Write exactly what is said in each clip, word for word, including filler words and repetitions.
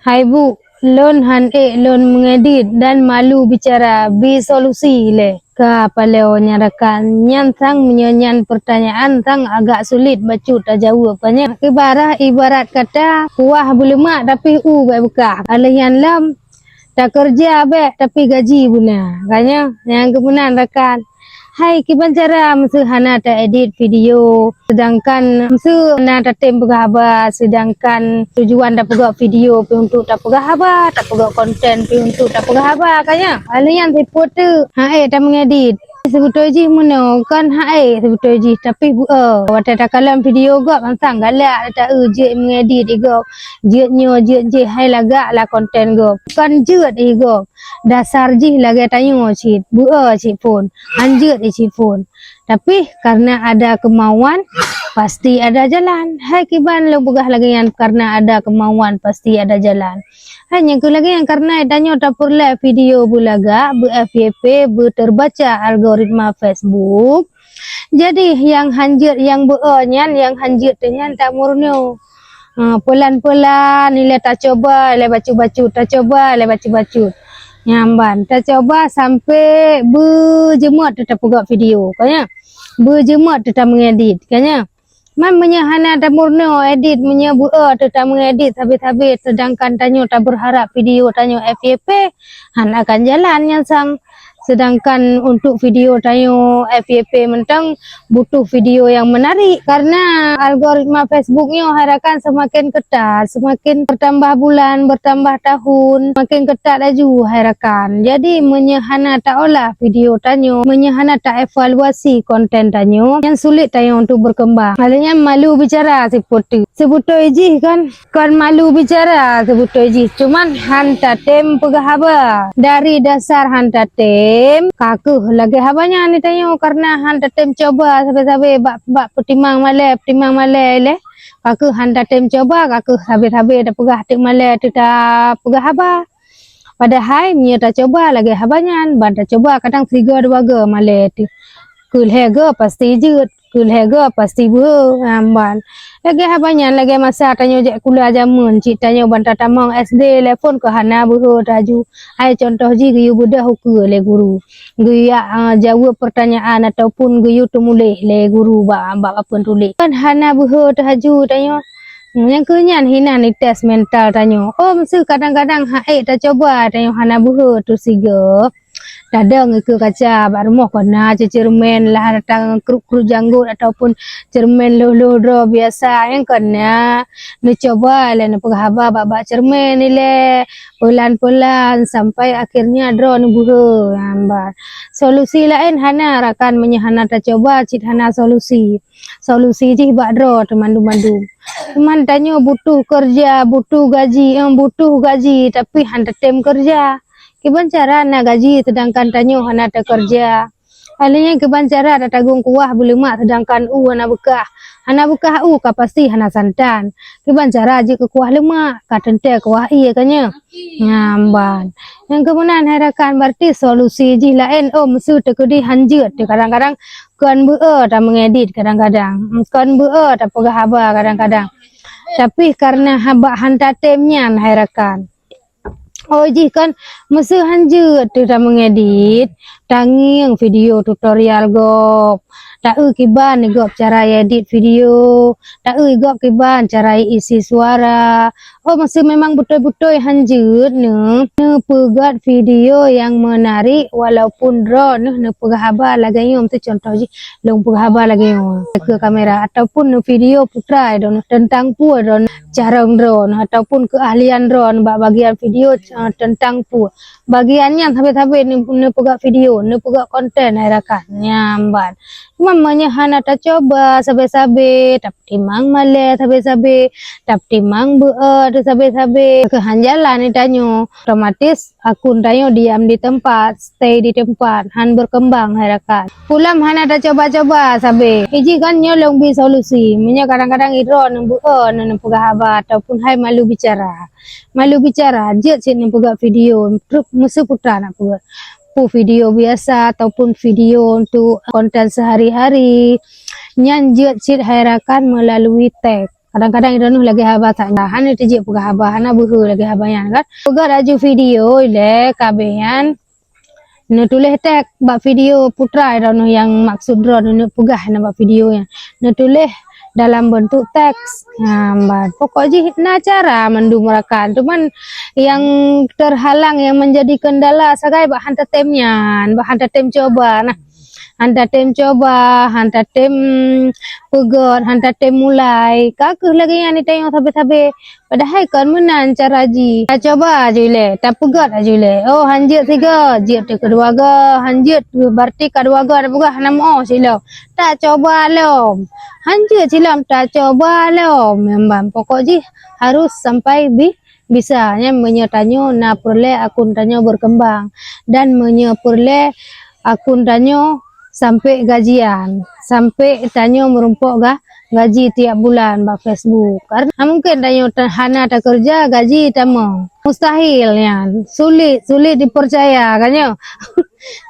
Hai bu, lôn han ék lôn meungedit dan malu bicara, bi solusi lé. Ka paleo nyan rakan, nyan sang meunyoe nyan peurtanyaan sang agak sulit bacut tajaweueb, ka nyan. Ibarat, ibarat kata kuah beuleumak tapi u bèk beukah. Alèh nyan lom, takeureuja bèk tapi gaji beuna, ka nyan. Nyang keumeunan rakan. Hai, kiban cara meuseu hana taedit video, seudangkan meuseu na tatem peugah haba, seudangkan tujuan tapeugöt video pih untuk tapeugah haba, tapeugöt konten pih untuk tapeugah haba, ka nyan. Alèh nyan sipôt teuk, han ék tameungedit. Seubeutôi jih meunoe, kon han ék seubeutôi jih, tapi beu-, watèe takalon video gob, mansang galak ta-eu jeuet meungedit i gob, jeuet nyoe, jeuet jéh, hai lagak lah konten gob. Kon jeuet i gob. Dasar jih lagèe tanyoe cit, beu-e cit phôn, han jeuet i cit phôn. Tapi, karena ada kemauan, pasti ada jalan. Hai kiban lôn peugah lagèe nyan, karena ada kemauan, pasti ada jalan. Hai nyang keu lagèe nyan, karena tanyoe tapeureulèe video beulagak, beu-F Y P, beuterbaca algoritma Facebook. Jadi, nyang han jeuet, nyang beu-e nyan, nyang han jeuet teuh nyan tameurunoe. Ha, peulan-peulan ilèe tacoba, ilèe bacut-bacut, tacoba, ilèe bacut-bacut. Nyan ban, tacoba sampoe beujeumöt teuh tapeugöt video, ka nyan. Beujeumöt teuh tameungedit, ka nyan. Man meunyoe hana tameurunoe edit, meunyoe beu-e teuh tameungedit sabe-sabe, seudangkan tanyoe tabeurharap video tanyoe F Y P, han akan jalan nyan sang. Seudangkan untuk video tanyoe F Y P mantong butuh video nyang meunarik, karena algoritma Facebook nyoe hai rakan seumaken keutat, seumaken beurtambah bulan, beurtambah tahun, seumaken keutat laju hai rakan. Jadi, meunyoe hana taolah video tanyoe, meunyoe hana taevaluasi konten tanyoe, nyan sulit tanyoe untuk beurkeumbang. Alèh nyan malu bicara sipôt teuk. Seubeutôi jih kan, Kon malu bicara seubeutôi jih, cuman han tatem peugah haba. Dari dasar han tatem, ka keuh lagèe haba nyan tanyoe, karena han tatem coba sabe-sabe bak, bak peutimang malèe, peutimang malèe ilèe. Ka keuh han tatem coba, ka keuh sabe-sabe tapeugah teuk malèe teuh tapeugah haba. Padahai meunyoe tacoba lagèe haba nyan, ban tacoba kadang sigoe dua goe malèe teuh. Keu lhèe goe pasti jeuet. Keu lhèe goe pasti beuhe, nyan ban. Lagèe haba nyan, lagèe masa tanyoe jak sikula jameun cit, tanyoe ban tatamong S D lé phôn ka hana beuhe teuh aju. Hai contoh jih geuyue beudôh ukeue lé guru. Geuyue jak, ah, jaweueb peurtanyaan ataupun geuyue teumuléh lé guru bak, bak papeuen tuléh. Kan hana beuhe teuh aju tanyoe. Nyang keu nyan hinan ites mental tanyoe. Oh, meuseu kadang-kadang han ék tacoba tanyoe hana beuhe teuh sigoe. Tadong ikeue kaca bak rumoh kon na ceuceureumen lah datang kruet-kruet janggot ataupun ceureumen lhôh-lhôh droe biasa nyang kon na. Neucoba lé neupeugah haba bak-bak ceureumen ilèe, peulan-peulan sampai akhirnya droe neubeuhe nyan ban. Solusi laén hana rakan, meunyoe hana tacoba cit hana solusi. Solusi jih bak droe teumandum-mandum. Cuman tanyoe butuh keureuja, butuh gaji, eh, butuh gaji tapi han tatem keureuja. Kiban cara na gaji seudangkan tanyoe hana takeureuja? Alèh nyan kiban cara tatagong kuah beuleumak seudangkan u hana beukah? Hana beukah u ka pasti hana santan. Kiban cara jeuet keu kuah leumak, ka teuntèe kuah ie ka nyoe. Nyan ban. Nyang keumeunan hai rakan, berarti solusi jih laén, oh, meuseu teukeudi han jeuet. Kadang-kadang kon beu-e tameungedit kadang-kadang. Kon beu-e tapeugah haba kadang-kadang. Tapi karena haba han tatem nyan hai rakan. Oh jih kan meuseu han jeuet teuh tameungedit, tangieng video tutorial gob. Ta-eu kiban gob cara edit video, ta-eu gob kiban cara isi suara. Oh meuseu memang beutôi-beutôi han jeuet neuh, neupeugöt video nyang meunarik walaupun droeneuh neupeugah haba lagèe nyoe, meuseu contoh jih lôn peugah haba lagèe nyoe keu kamera ataupun neuvideo putra droeneuh teuntang peue droeneuh carông droeneuh ataupun keuahlian droeneuh bak bagian video, eh, teuntang peue. Bagian nyan sabe-sabe neu-, neupeugöt video, neupeugöt konten hai rakan. Nyan ban. Cuma meunyoe hana tacoba sabe-sabe, tapeutimang malèe sabe-sabe, tapeutimang beu-e teuh sabe-sabe, keu han jalan tanyoe, otomatis akun tanyoe diam di tempat, stay di tempat, han berkembang hai rakan. Pulam hana tacoba-coba sabe. Iji kan nyoe lôn bi solusi. Meunyoe kadang-kadang droeneuh beu-e neupeugah haba ataupun hai malu bicara. Malu bicara, jeuet cit neupeugöt video, trok meuseu putra na peugöt. Peue video biasa ataupun video untuk konten sehari-hari. Nyan jeuet cit hai rakan melalui teks. Kadang-kadang droeneuh lagée haba that, hana teujeuet peugah haba, hana beuhe lagée haba nyan kan. Peugah laju video ilée kabeh nyan. Neutuléh teks bak video putra droeneuh nyang maksud droeneuh neupeugah na bak video nyan. Neutuléh dalam bentuk teks. Nah, ban pokok jih na cara mandum rakan. Cuman nyang terhalang, nyang menjadi kendala sagai bak han tatem nyan, bak han tatem cuba nah. Han tatem cuba, han tatem peugét, han tatem mulai. Ka kheueh lagée nyan tanyoe sabe-sabe. Padahai kon meunan cara jih. Tacuba aju ilée, tapeugét aju ilée. Oh, han jeuet sigoe, jeuet teuk keudua goe, han jeuet berarti keudua goe tapeugah hana meuoh silom. Tacuba lom. Han jeuet silom, tacuba lom. Nyang ban pokok jih harus sampai bi-, bisa. Nyan meunyoe tanyoe na peureulée akun tanyoe berkembang dan meunyoe peureulée akun tanyoe sampai gajian, sampai tanyoe meurumpok ga-, gaji tiap bulan bak Facebook. Karena mungkin tanyoe ta-, hana takeureuja gaji tamong. Mustahil nyan. Sulit, sulit dipercaya kan nyoe.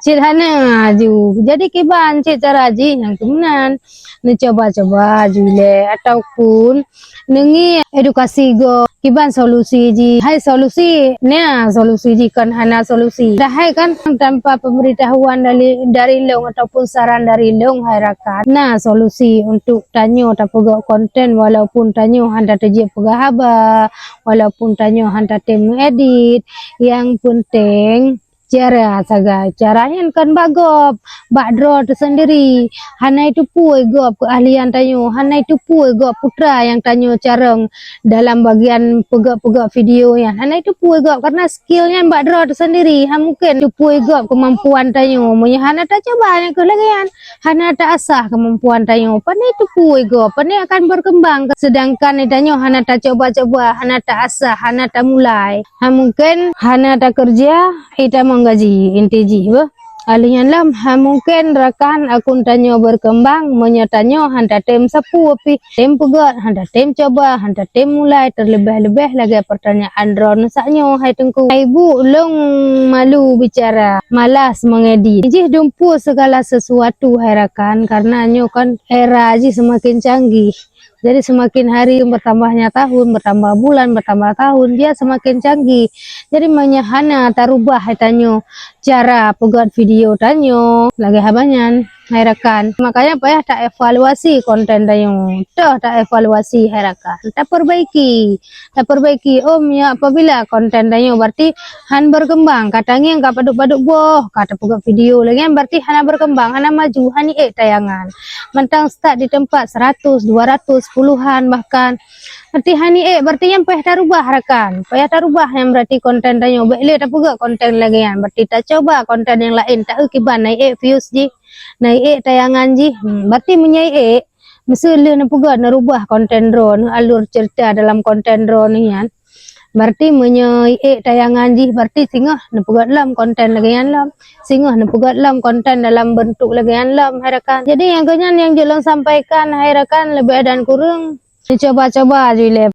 Cit hana aju. Jadi kiban cit cara jih nyang keunan. Neucuba-cuba aju ilée ataupun neungieng edukasi gob kiban solusi jih. Hai solusi, na solusi jih kon hana solusi. Padahai kan tanpa pemberitahuan dari, dari lôn ataupun saran dari lôn hai rakan, na solusi untuk tanyoe tapeugét konten walaupun tanyoe han tateujeuet peugah haba, walaupun tanyoe han tatem meuedit. Nyang penting cara sagai. Cara nyan kon bak gob, bak droe teusendiri. Hana itupeue gob keuahlian tanyoe, hana itupeue gob putra nyang tanyoe carông dalam bagian peugét-peugét video nyan. Hana itupeue gob karena skill nyan bak droe teusendiri. Ha, mungken itupeue gob keumampuan tanyoe. Meunyoe hana tacuba nyang kheueh lagée nyan, hana taasah keumampuan tanyoe, pane itupeue gob, pane akan berkembang. Sedangkan tanyoe hana tacuba-cuba, hana taasah, hana tamulai. Ha, mungken hana takeureuja, eh, tamong gaji, inti jih beuh. Aleuh nyan lom, ha, mungken rakan akun tanyoe berkembang, meunyoe tanyoe han tatem sapeue pih, tem peugét, han tatem cuba, han tatem mulai, terlebih-lebih lagée pertanyaan droeneuh saat nyoe, hai Teungku. Hai Bu, lôn malu bicara, malas mengedit. Jih dumpeue segala sesuatu, hai rakan, karena nyoe kan era jih semakin canggih. Jadi semakin hari bertambahnya tahun, bertambah bulan, bertambah tahun, dia semakin canggih. Jadi meunyoe hana tarubah tanyoe cara peugét video tanyoe, lagée haba nyan, hai rakan. Makanya payah taevaluasi konten tanyoe. Toh taevaluasi, hai rakan. Taperbaiki. Taperbaiki. Oh, meunyoe apabila konten tanyoe berarti han berkembang, ka tangieng ka padub-padub boh, ka tapeugét video lagée nyan berarti hana berkembang, hana maju, han ék tayangan. Mantong stuck di tempat seratus, dua ratus, puluhan bahkan. Berarti han ék, berarti nyan payah tarubah rakan. Payah tarubah nyan berarti konten tanyoe. Bék lé tapeugét konten lagée nyan. Berarti tacuba konten nyang laén, taeu kiban na ék views jih, na ék tayangan jih. Hmm, berarti meunyoe ék, meuseu lheueh neupeugét, neurubah konten droeneuh, alur cerita dalam konten droeneuh nyan. Berarti meunyoe ék tayangan jih, berarti singoh neupeugét lom konten lagée nyan lom. Singoh neupeugét lom konten dalam bentuk lagée nyan lom, hai rakan. Jadi nyang keu nyan nyang jeuet lôn sampaikan, hai rakan, leubeh dan kureueng. Cuba-cuba aju ilée.